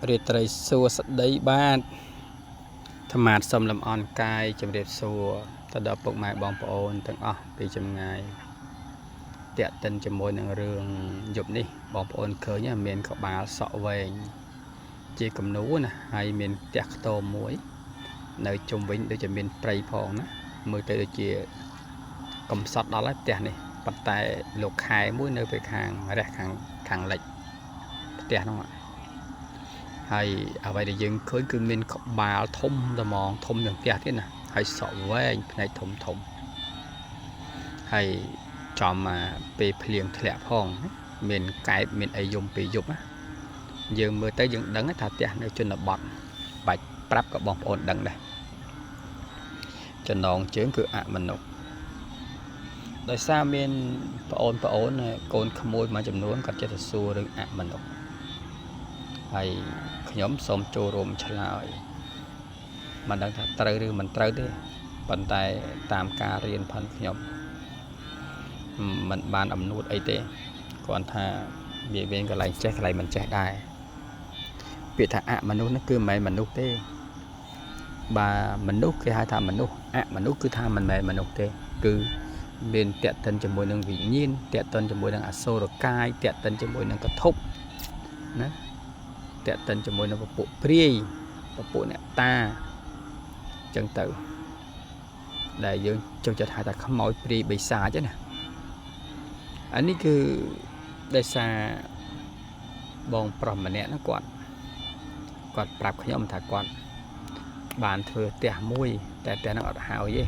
រាត្រីសួស្តីបាទអាត្មាសូមលំអរកាយជម្រាបសួរទៅដល់ពុកម៉ែបងប្អូនទាំងអស់ពីចម្ងាយតាក់ទិនជាមួយនឹងរឿងយប់នេះបងប្អូនឃើញមានក្បាលសក់វែងជាគំនូរណាហើយមានផ្ទះខ្ទមមួយនៅជុំវិញដូចជាមានព្រៃផងណាមើលទៅដូចជាកំសត់ដល់ហើយផ្ទះនេះប៉ុន្តែលោកខែមួយនៅពេលខាងរះខាងលិចផ្ទះនោះហើយអ្វីដែលយើងឃើញគឺមានក្បាលធំត្មងធំជាងផ្ទះទៀតណាហើយសក់វែងភ្នែកធំធំហើយចំពេលភ្លៀងធ្លាក់ផងមានកែបមានអីយំពេលយប់ណាយើងមើលទៅយើងដឹងថាផ្ទះនៅជនបទបាច់ប្រាប់ក៏បងប្អូនដឹងដែរចំណងជើងគឺអមនុស្សដោយសារមានប្អូនកូនក្មួយមួយចំនួនគាត់ចេះតែសួររឿងអមនុស្សហើយខ្ញុំសូមចូលរួមឆ្លើយមិនដឹងថាត្រូវឬមិនត្រូវទេប៉ុន្តែតាមការរៀនផាន់ខ្ញុំមិនបានអំនួតអីទេគ្រាន់ថាវាមានកន្លែងចេះកន្លែងមិនចេះដែរពាក្យថាអមនុស្សនោះគឺមិនមែនមនុស្សទេបើមនុស្សគេហៅថាមនុស្សអមនុស្សគឺថាមិនមែនមនុស្សទេគឺមានតេតិនជាមួយនឹងវិញ្ញាណតេតិនជាមួយនឹងអសុរកាយតេតិនជាមួយនឹងកធុបណាតេតិនជាមួយនឹងពពួកព្រាយពពួកអ្នកតាចឹងទៅដែលយើងចូលចិត្តហៅថាខ្មោចព្រាយបិសាចណាអានេះគឺដោយសារបងប្រុសម្នាក់ហ្នឹងគាត់ប្រាប់ខ្ញុំថាគាត់បានធ្វើផ្ទះមួយតែផ្ទះហ្នឹងអត់ហើយទេ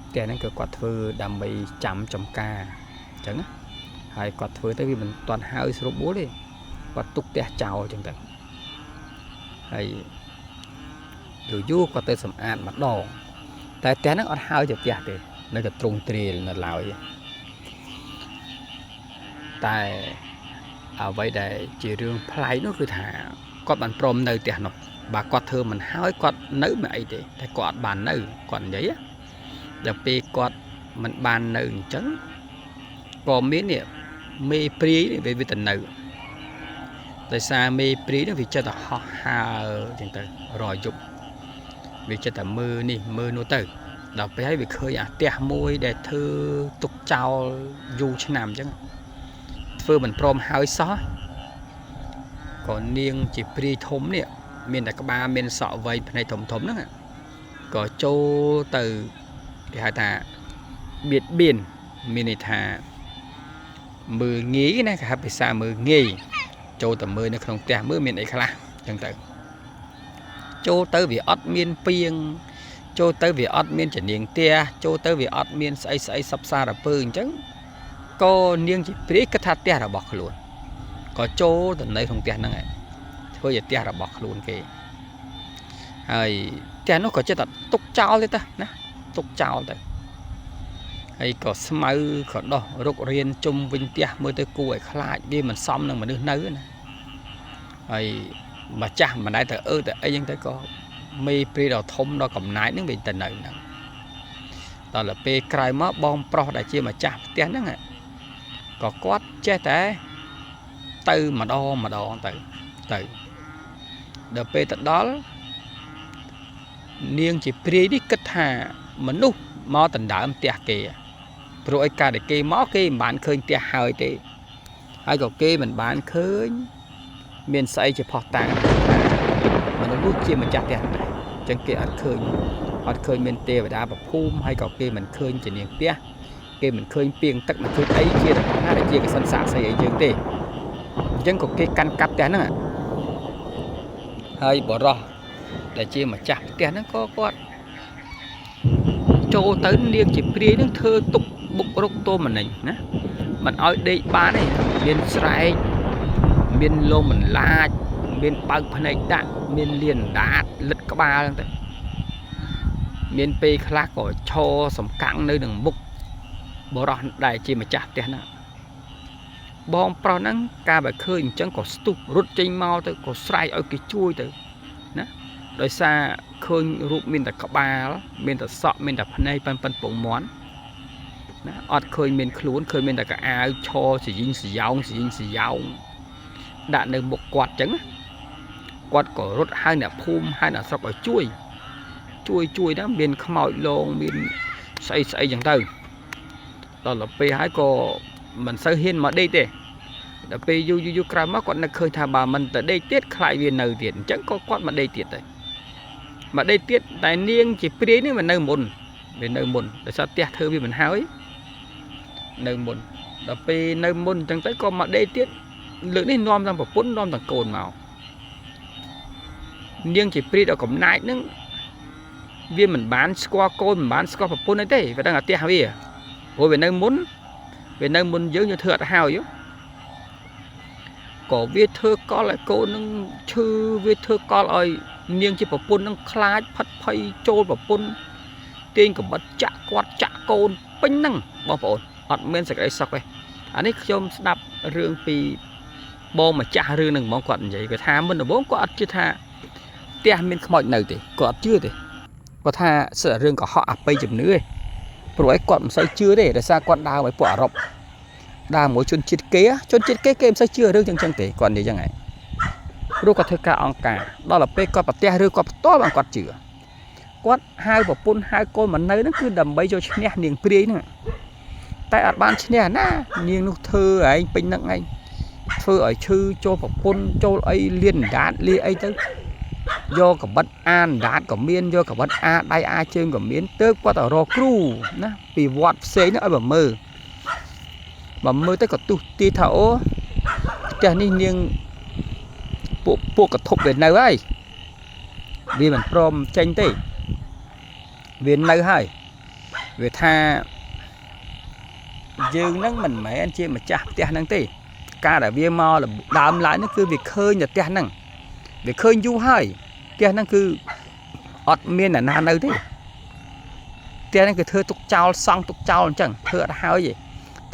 ផ្ទះហ្នឹងគឺគាត់ធ្វើដើម្បីចាំចំការអញ្ចឹងណាហើយគាត់ធ្វើទៅវាមិនទាន់ហើយស្រួលបួលទេគាត់ទុកផ្ទះចោលអញ្ចឹងទៅហើយយូរយូរគាត់ទៅសម្អាតម្ដងតែផ្ទះហ្នឹងអត់ហើយទៅផ្ទះទេនៅតែទ្រង់ទ្រាយនៅឡើយតែអ្វីដែលជារឿងប្លែកនោះគឺថាគាត់បានព្រមនៅផ្ទះនោះបើគាត់ធ្វើមិនហើយគាត់នៅមិនអីទេតែគាត់អត់បាននៅគាត់និយាយដល់ពេលគាត់មិនបាននៅអញ្ចឹងក៏មាននេះមេព្រាយនេះវាទៅនៅដោយសារមេព្រាយនេះវាចិត្តតែហោះហើរអញ្ចឹងទៅរាល់យប់វាចិត្តតែមើលនេះមើលនោះទៅដល់ពេលហើយវាឃើញអាផ្ទះមួយដែលធ្វើទុកចោលយូរឆ្នាំអញ្ចឹងធ្វើមិនព្រមហើយសោះក៏នាងជាព្រាយធំនេះមានតែក្បាលមានសក់វែងភ្នែកធំធំហ្នឹងក៏ចូលទៅគេហៅថាបៀតបៀនមានន័យថាមើលងាយណាគេហៅភាសាមើលងាយចូលទៅមើលនៅក្នុងផ្ទះមើលមានអីខ្លះអញ្ចឹងទៅចូលទៅវាអត់មានពីងចូលទៅវាអត់មានជំនាញផ្ទះចូលទៅវាអត់មានស្អីស្អីសពសារពើអញ្ចឹងក៏នាងជាព្រាយគិតថាផ្ទះរបស់ខ្លួនក៏ចូលទៅនៅក្នុងផ្ទះហ្នឹងឯងធ្វើជាផ្ទះរបស់ខ្លួនគេហើយផ្ទះនោះក៏ចិត្តតែទុកចោលទេតាណាទុកចោលទៅហើយក៏ស្មៅក៏ដោះរុករៀនជុំវិញផ្ទះមើលទៅគួរឲ្យខ្លាចវាមិនសមនឹងមនុស្សនៅណាហើយម្ចាស់មិនដែលទៅទៅអីចឹងទៅក៏មេព្រាយដ៏ធំដ៏កំណាចហ្នឹងវាទៅនៅហ្នឹងដល់ទៅពេលក្រោយមកបងប្រុសដែលជាម្ចាស់ផ្ទះហ្នឹងក៏គាត់ចេះតែទៅម្ដងម្ដងទៅដល់ពេលទៅដល់នាងជាព្រាយនេះគិតថាមនុស្សមកដណ្ដើមផ្ទះគេព្រោះឯការដែលគេមកគេមិនបានឃើញផ្ទះហើយទេហើយក៏គេមិនបានឃើញមានស្អីជាផុសតាងថាមនុស្សនោះជាម្ចាស់ផ្ទះដែរអញ្ចឹងគេអត់ឃើញមានទេវតាប្រភូមិហើយក៏គេមិនឃើញជានាងផ្ទះគេមិនឃើញពីងទឹកមិនឃើញអីជារបស់ណាដែលជាកសិនសាកសីអីយើងទេអញ្ចឹងក៏គេកាន់កាប់ផ្ទះហ្នឹងហើយបរោះដែលជាម្ចាស់ផ្ទះហ្នឹងក៏គាត់ចូលទៅនាងជាព្រាយហ្នឹងធ្វើទុកបុករុកទោមនិញណាមិនឲ្យដេកបានទេមានស្រែកមានលមបន្លាចមានបើកភ្នែកដាក់មានលៀនដាតលិតក្បាលហ្នឹងទៅមានពេលខ្លះក៏ឈរសំកាំងនៅនឹងមុខបរោះដែលជាម្ចាស់ផ្ទះហ្នឹងបងប្រុសហ្នឹងកាលបើឃើញអញ្ចឹងក៏ស្ទុះរត់ចេញមកទៅក៏ស្រែកឲ្យគេជួយទៅណាដោយសារឃើញរូបមានតែក្បាលមានតែសក់មានតែភ្នែកប៉ិនពងមាន់ណាអត់ឃើញមានខ្លួនឃើញមានតែកអាវឈរសយិញសយោងសយិញសយោងដាក់នៅមុខគាត់អញ្ចឹងណា គាត់ក៏រត់ហៅអ្នកភូមិហៅអ្នកស្រុកឲ្យជួយជួយជួយណាមានខ្មោចលងមានស្អីស្អីចឹងទៅដល់ទៅពេលហើយក៏មិនសូវហ៊ានមកដេកទេដល់ពេលយូរយូរក្រោយមកគាត់នឹកឃើញថាបើមិនទៅដេកទៀតខ្លាចវានៅទៀតអញ្ចឹងក៏គាត់មកដេកទៀតទៅមកដេកទៀតតែនាងជាព្រាយនេះមិននៅមុនវានៅមុនដោយសារផ្ទះធ្វើវាមិនហើយនៅមុនដល់ពេលនៅមុនអញ្ចឹងទៅក៏មកដេកទៀតលើកនេះនាំទាំងប្រពន្ធនាំទាំងកូនមកនាងជាព្រាយដល់កំណាចហ្នឹងវាមិនបានស្គាល់កូនមិនបានស្គាល់ប្រពន្ធអីទេវាដឹងតែផ្ទះវាព្រោះវានៅមុនវានៅមុនយើងយើងធ្វើអត់ហើយក៏វាធ្វើកលឲ្យកូននឹងឈឺវាធ្វើកលឲ្យនាងជាប្រពន្ធនឹងខ្លាចផិតភ័យចូលប្រពន្ធទាញកបិតចាក់គាត់ចាក់កូនពេញហ្នឹងបងប្អូនអត់មានសេចក្តីសុខទេអានេះខ្ញុំស្ដាប់រឿងពីបងម្ចាស់រឿងហ្នឹងហ្មងគាត់និយាយគាត់ថាមុនដំបូងគាត់អត់ជឿថាផ្ទះមានខ្មោចនៅទេគាត់អត់ជឿទេគាត់ថាសិតរឿងកុហកអបិយជំនឿឯងព្រោះអីគាត់មិនសូវជឿទេដោយសារគាត់ដើរឲ្យពួកអឺរ៉ុបដើរមួយជនជាតិគេជនជាតិគេគេមិនសូវជឿរឿងចឹងចឹងទេគាត់និយាយចឹងឯងព្រោះគាត់ធ្វើការអង្គការដល់ទៅពេលគាត់ប្រទះឬគាត់ផ្ទាល់បានគាត់ជឿគាត់ហៅប្រពន្ធហៅកូនមកនៅហ្នឹងគឺដើម្បីយកឈ្នះនាងព្រាយហ្នឹងតែអត់បានឈ្នះណានាងនោះធ្វើឯងពេញហ្នឹងឯងធ្វើឲ្យឈឺចូលប្រពន្ធចូលអីលៀនដាតលាអីទៅយកកបិតអានដាតក៏មានយកកបិតអាដៃអាជើងក៏មានទើបគាត់ទៅរកគ្រូណាពីវត្តផ្សេងហ្នឹងឲ្យមកមើលមកមើលទៅក៏ទុះទីថាអូផ្ទះនេះនាងពួកកធប់វានៅហើយវាមិនព្រមចេញទេវានៅហើយវាថាយើងនឹងមិនមែនជាម្ចាស់ផ្ទះហ្នឹងទេការដែលវាមកដើមឡើយហ្នឹងគឺវាឃើញតែផ្ទះហ្នឹងវាឃើញយូរហើយផ្ទះហ្នឹងគឺអត់មានអ្នកណានៅទេផ្ទះហ្នឹងគឺធ្វើទុកចោលសង់ទុកចោលអញ្ចឹងធ្វើអត់ហើយទេ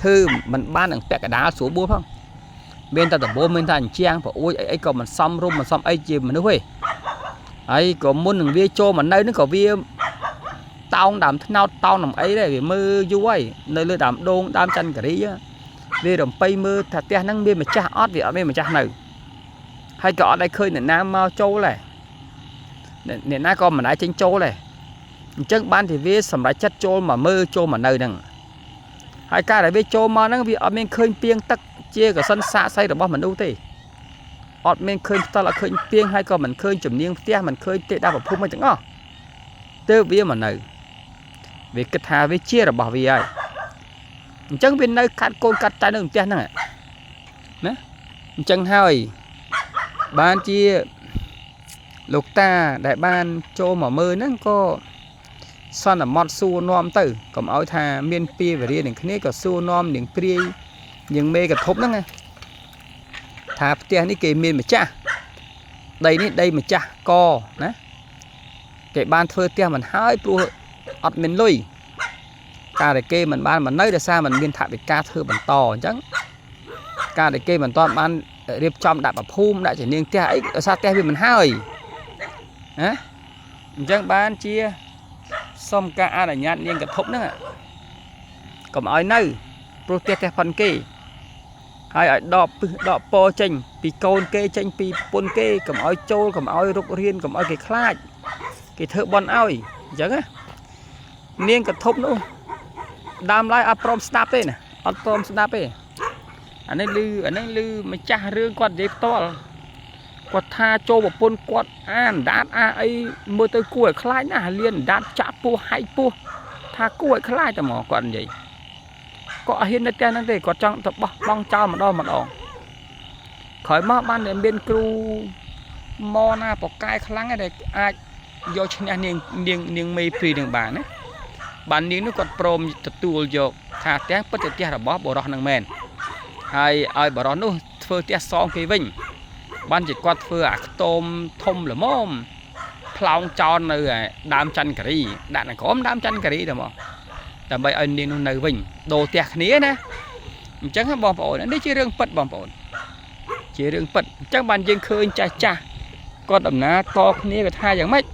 ធ្វើមិនបាននឹងពាក់កដាលស្រួលបួលផងមានតែដំបូលមានតែអញ្ចាំងប្អួយអីអីក៏មិនសមរុំមិនសមអីជាមនុស្សទេហើយក៏មុននឹងវាចូលមកនៅហ្នឹងក៏វាតោងដើមថ្នោតតោងដើមអីដែរវាមើលយូរហើយនៅលើដើមដូងដើមច័ន្ទការីវារំពៃមើលថាផ្ទះហ្នឹងមានម្ចាស់អត់វាអត់មានម្ចាស់នៅហើយក៏អត់ได้ឃើញអ្នកណាមកចូលដែរអ្នកណាក៏មិនដែរចេញចូលដែរអញ្ចឹងបានជាវាសម្រេចចិត្តចូលមកមើលចូលមកនៅហ្នឹងហើយការដែលវាចូលមកហ្នឹងវាអត់មានឃើញពីងទឹកជាកសិនសាកសីរបស់មនុស្សទេអត់មានឃើញផ្ទាល់អត់ឃើញពីងហើយក៏មិនឃើញជំនាញផ្ទះមិនឃើញទេដាប្រភពមិនទាំងអស់ទើបវាមកនៅវាគិតថាវាជារបស់វាហើយអញ្ចឹងវានៅកាត់កូនកាត់ចៅនៅផ្ទះហ្នឹងណាអញ្ចឹងហើយបានជាលោកតាដែលបានចូលមកមើលហ្នឹងក៏សន្មត់សួរនាំទៅកុំឲ្យថាមានពីវរានឹងគ្នាក៏សួរនាំនាងព្រាយនាងមេកធប់ហ្នឹងណាថាផ្ទះនេះគេមានម្ចាស់ដីនេះដីម្ចាស់កណាគេបានធ្វើផ្ទះមិនហើយព្រោះអត់មានលុយការដែលគេមិនបានមកនៅដោយសារមិនមានថវិកាធ្វើបន្តអញ្ចឹងការដែលគេមិនទាន់បានរៀបចំដាក់ប្រភូមិដាក់ជំនាញផ្ទះអីដោយសារផ្ទះវាមិនហើយណាអញ្ចឹងបានជាសុំការអនុញ្ញាតនាងកធប់ហ្នឹងកុំឲ្យនៅព្រោះផ្ទះផ្ទះផុនគេហើយឲ្យដកពឹសដកពចេញពីកូនគេចេញពីប្រពន្ធគេកុំឲ្យចូលកុំឲ្យរុករៀនកុំឲ្យគេខ្លាចគេធ្វើបន់ឲ្យអញ្ចឹងណានាងកធប់នោះដើមឡើយអត់ព្រមស្ដាប់ទេណាអត់ព្រមស្ដាប់ទេអានេះលឺអានេះលឺម្ចាស់រឿងគាត់និយាយផ្ទាល់គាត់ថាចូលប្រពន្ធគាត់អានដាតអាអីមើលទៅគួរឲ្យខ្លាចណាស់លៀនដាតចាក់ពោះហែកពោះថាគួរឲ្យខ្លាចតែហ្មងគាត់និយាយគាត់អត់ហ៊ាននៅផ្ទះហ្នឹងទេគាត់ចង់ទៅបោះបង់ចោលម្ដងម្ដងក្រោយមកបានតែមានគ្រូមកណាប្រកែខ្លាំងដែលអាចយកឈ្នះនាងនាងនាងមេព្រីនឹងបានណាបាននាងនោះគាត់ព្រមទទួលយកថាផ្ទះពិតជាផ្ទះរបស់បុរសនឹងមែនហើយឲ្យបុរសនោះធ្វើផ្ទះសងគេវិញបានជាគាត់ធ្វើអាខ្ទមធំល្មមផ្លោងចោលនៅដើមច័ន្ទការីដាក់នៅក្រោមដើមច័ន្ទការីតែមកដើម្បីឲ្យនាងនោះនៅវិញដូរផ្ទះគ្នាណាអញ្ចឹងបងប្អូននេះជារឿងពិតបងប្អូនជារឿងពិតអញ្ចឹងបានយើងឃើញចាស់ចាស់គាត់ដំណើរតគ្នាគាត់ថាយ៉ាងម៉េច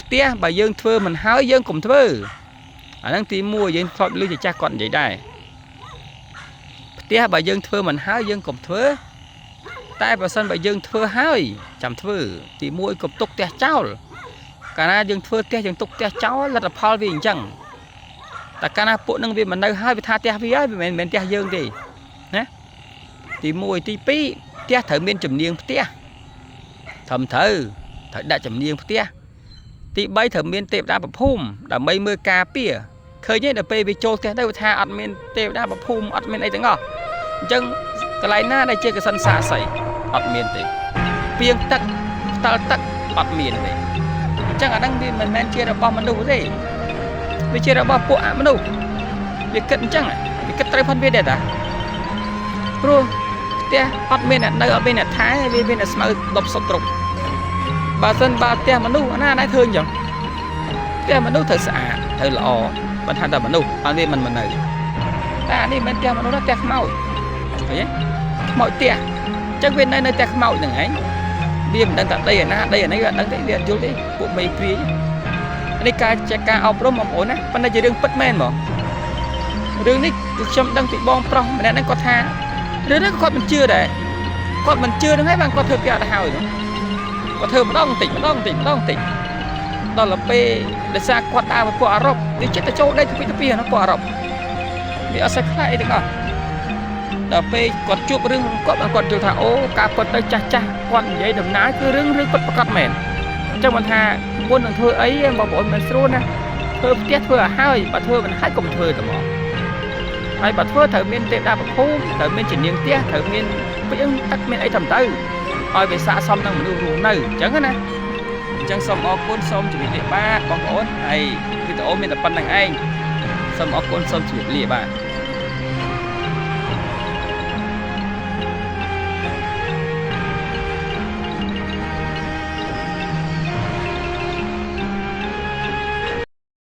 ផ្ទះបើយើងធ្វើមិនហើយយើងកុំធ្វើអាហ្នឹងទី1យើងធ្លាប់ឮចាស់គាត់និយាយដែរផ្ទះបើយើងធ្វើមិនហើយយើងកុំធ្វើ តែបើសិនបើយើងធ្វើហើយចាំធ្វើទី1កុំទុកផ្ទះចោលកាលណាយើងធ្វើផ្ទះយើងទុកផ្ទះចោលលទ្ធផលវាអញ្ចឹងតែកាលណាពួកនឹងវាមិននៅហើយវាថាផ្ទះវាហើយវាមិនមែនផ្ទះយើងទេណាទី1ទី2ផ្ទះត្រូវមានជំនាញផ្ទះត្រឹមត្រូវត្រូវដាក់ជំនាញផ្ទះទី3ត្រូវមានទេវតាប្រភូមិដើម្បីមើលការពារឃើញទេដល់ពេលវាចូលផ្ទះទៅវាថាអត់មានទេវតាប្រភូមិអត់មានអីទាំងអស់អញ្ចឹងកន្លែងណាដែលជាកសិនសាសីអត់មានទេពីងទឹកផ្តិលទឹកអត់មានទេអញ្ចឹងអាហ្នឹងវាមិនមែនជារបស់មនុស្សទេវាជារបស់ពួកអមនុស្សវាគិតអញ្ចឹងវាគិតត្រូវផុនវាដែរតាព្រោះផ្ទះអត់មានអ្នកនៅអត់មានអ្នកថែវាមានតែស្មៅដប់សុតគ្រប់បើសិនបើផ្ទះមនុស្សអាណាដែរធ្វើអញ្ចឹងផ្ទះមនុស្សត្រូវស្អាតត្រូវល្អបើថាតែមនុស្សអត់វាមិនមកនៅតែអានេះមិនមែនផ្ទះមនុស្សទេផ្ទះខ្មោចឃើញទេខ្មោចផ្ទះអញ្ចឹងវានៅនៅផ្ទះខ្មោចហ្នឹងឯងវាមិនដឹងថាដីឯណាដីឯនេះវាអត់ដឹងទេវាអត់យល់ទេពួកមេព្រាយនេះការជាការអប់រំបងប្អូនណាប៉ុន្តែជារឿងពិតមែនហ្មងរឿងនេះគឺខ្ញុំដឹងពីបងប្រុសម្នាក់ហ្នឹងគាត់ថារឿងហ្នឹងគាត់មិនជឿដែរគាត់មិនជឿហ្នឹងហើយបានគាត់ធ្វើផ្ទះអត់ហើយគាត់ធ្វើម្ដងបន្តិចម្ដងបន្តិចម្ដងបន្តិចដល់ទៅពេលដោយសារគាត់ដើរមកពួកអឺរ៉ុបវាចិត្តទៅចូលដីទៅពីទៅពីហ្នឹងពួកអឺរ៉ុបវាអត់សូវខ្លាចអីទាំងអស់ដល់ពេលគាត់ជួបរឿងគាត់បានគាត់យល់ថាអូការពិតទៅចាស់ចាស់គាត់និយាយដំណើរគឺរឿងរឿងពិតប្រាកដមែនអញ្ចឹងមិនថាមុននឹងធ្វើអីបងប្អូនមិនស្រួលណាធ្វើផ្ទះធ្វើឲ្យហើយបើធ្វើមិនហើយកុំធ្វើតែមកហើយបើធ្វើត្រូវមានទេវតាប្រភូមិត្រូវមានជំនាញផ្ទះត្រូវមានពីងទឹកមានអីត្រឹមត្រូវឲ្យវាស័ក្តិសមនឹងមនុស្សរស់នៅអញ្ចឹងណាអញ្ចឹងសូមអរគុណសូមជម្រាបលាបាទបងប្អូនហើយវីដេអូមានតែប៉ុណ្្នឹងឯងសូមអរគុណសូមជម្រាបលាបាទ។